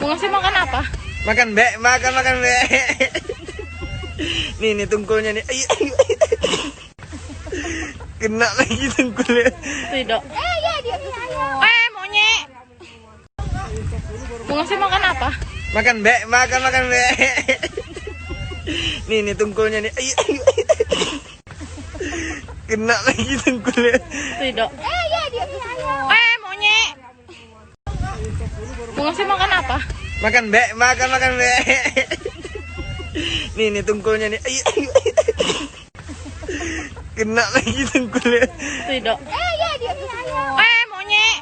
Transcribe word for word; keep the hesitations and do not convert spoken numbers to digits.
Mau ngasih makan apa? Makan bek, makan, makan bek. Nih, nih tungkulnya nih. Ayo, ayo. Kena lagi tungkulnya. Tidak. Eh, iya, dia, iya, iya. Eh, monyet. Mau ngasih makan apa? Makan bek, makan, makan bek. Nih, nih tungkulnya nih. Ayo, ayo. Kena lagi tungkulnya. Tidak. Eh, iya, dia, iya, iya. Eh, monyet. Mau ngasih makan apa? Makan bek, makan, makan bek. Nih, nih tungkulnya nih. Ayo, ayo. Kena lagi tungkulnya. Tidak. Eh, iya, dia, iya, iya. Eh, monyet.